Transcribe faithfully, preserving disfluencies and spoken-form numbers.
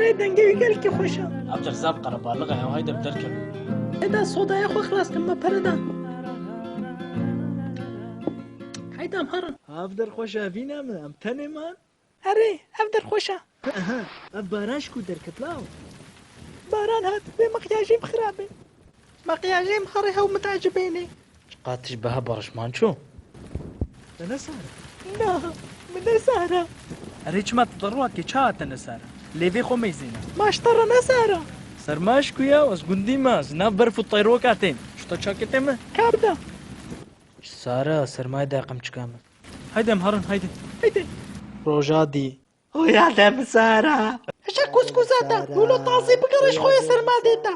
Ê, dengê wî gelkî xweş e. Ev der zaf qerebalix e, ew hayde bi derkevin. Heyda sodaya xwe xilas kin, me pere da. Heyda em herin. Ev der xweş e, vîna min, em tenê man. Erê, ev der xweş e. Aha, ev baran ji ku derket law? Baran hat, vê makyajê min xirab e. Makyajê min herê hew min diecibêne. Çiqas tişbeha barişman çû. Te ne sar e? Na, min ne sar e. Erê çima tu derwakê çawa te ne sar e? Lê vê xwe meyzêne. Ma ji te re ne sar e. Serma ji ku ya, ez gundî me, ez nav berf û teyroka tên. Ji te çaketê me. Kar de. Sar e, sermayê de qimçika min. Haydi em herin, haydi. Haydi. Roja dî. Hoya de min sar e. Hişe kuskusa te. Wilo tazî bigere ji xwe ye serma dê te.